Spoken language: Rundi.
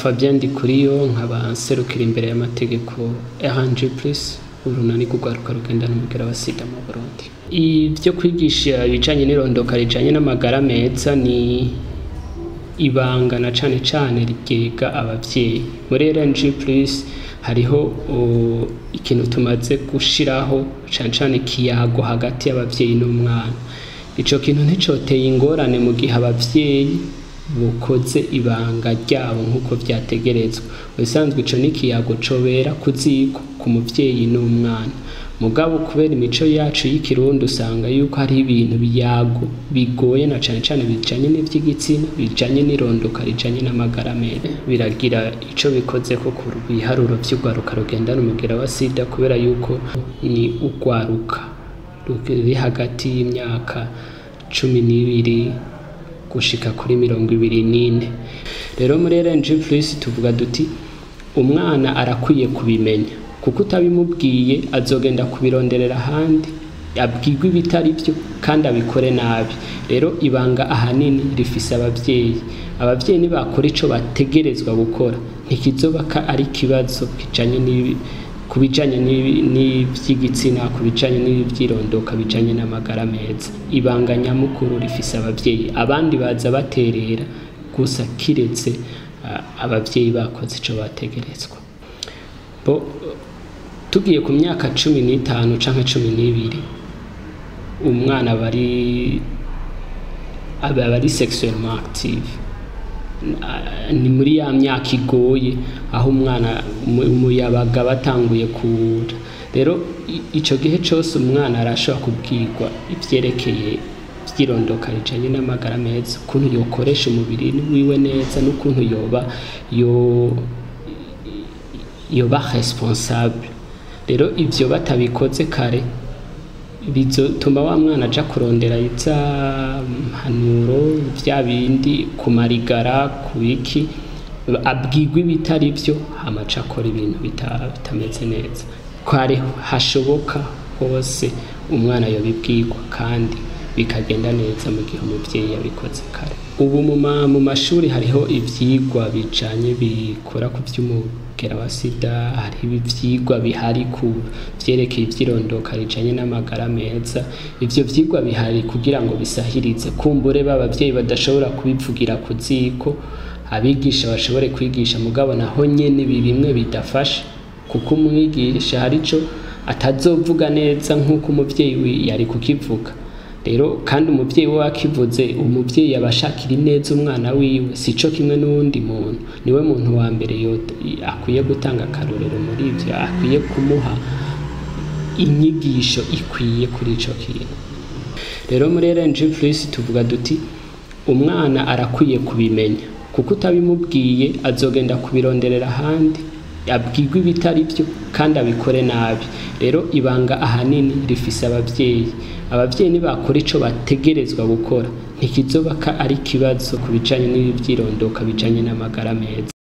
Fabien Ndikuriyo, nkaba nserukira imbere y'amategeko RNG Plus, urunani rw'urwaruka rugendana umugera wa sida mu Burundi. Ivyo kwigisha ibijanye n'irondoka rijanye n'amagara meza ni ibanga na cane cane ryega abavyeyi. Muri RNG Plus hariho ikintu tumaze gushiraho, cane cane ikiyago hagati y'abavyeyi n'umwana. Ico kintu nticoteye ingorane mu gihe abavyeyi bokoze ibanga ryabo nk'uko vyategerezwa. Ubusanzwe ico ni ikiyago cobera ku ziko ku muvyeyi n'umwana. Mugabo kubera imico yacu y'ikirundi usanga yuko hariho ibintu biyago bigoye, na cane cane bijanye n'ivy'igitsina, bijanye n'irondoka rijanye n'amagara meza. Biragira ico bikozeko ku biharuro vy'urwaruka rugendana umugera wa sida, kubera yuko ni urwaruka ruri hagati y'imyaka 12 gushika kuri 24. Rero muri RNG Plus tuvuga duti umwana arakwiye kubimenya, kuko utabimubwiye azogenda kubironderera ahandi, abwirwe ibitari vyo kandi abikore nabi. Rero ibanga ahanini rifise abavyeyi. Abavyeyi nibakora ico bategerezwa gukora, ntikizoba ari ikibazo kijanye ku bijanye n'ivy'igitsina, ku bijanye n'ivyirondoka bijanye n'amagara meza. Ibanga nyamukuru rifise abavyeyi, abandi baza baterera gusa kiretse abavyeyi bakoze ico bategerezwa. Bo tugiye ku myaka 15 canke 12, umwana aba ari sexuellement active. Ni muri ya myaka igoye aho umwana umuyabaga batanguye kura. Rero ico gihe cose umwana arashobora kubwirwa ivyerekeye vyirondoka rijanye n'amagara meza, ukuntu yokoresha umubiri wiwe neza n'ukuntu yoba responsable. Rero ivyo batabikoze kare bizotuma wa mwana aja kurondera iza mpanuro, vya bindi kumarigara kubiki, abwirwa ibitari vyo, hama aca akora ibintu bitameze neza. Kare hashoboka hose umwana yobibwirwa kandi bikagenda neza mu gihe umuvyeyi yabikoze kare. Ubu mu mashuri hariho ivyigwa bijanye bikora ku vy'umugera wa sida, hariho ivyigwa bihari ku vyerekeye ivyirondoka rijanye n'amagara meza. Ivyo vyigwa bihari kugira ngo bisahirize kumbure b'abavyeyi badashobora kubivugira ku ziko, abigisha bashobore kwigisha, mugabo naho nyene bimwe bidafasha, kuko umwigisha harico atazovuga neza nk'uko umuvyeyi yari kukivuga. Rero kandi umuvyeyi we akivuze, umuvyeyi abashakira ineza umwana wiwe, sico kimwe n'uwundi muntu. Niwe muntu wa mbere akwiye gutanga akarorero muri ivyo, akwiye kumuha inyigisho ikwiye kuri ico kintu. Rero muri RNG Plus tuvuga duti umwana arakwiye kubimenya, kuko utabimubwiye azogenda kubironderera ahandi, abwirwe ibitari vyo kandi abikore nabi. Rero ibanga ahanini rifise abavyeyi. Abavyeyi nibakora ico bategerezwa gukora, ntikizoba ari ikibazo ku bijanye n'ivyirondoka bijanye n'amagara meza.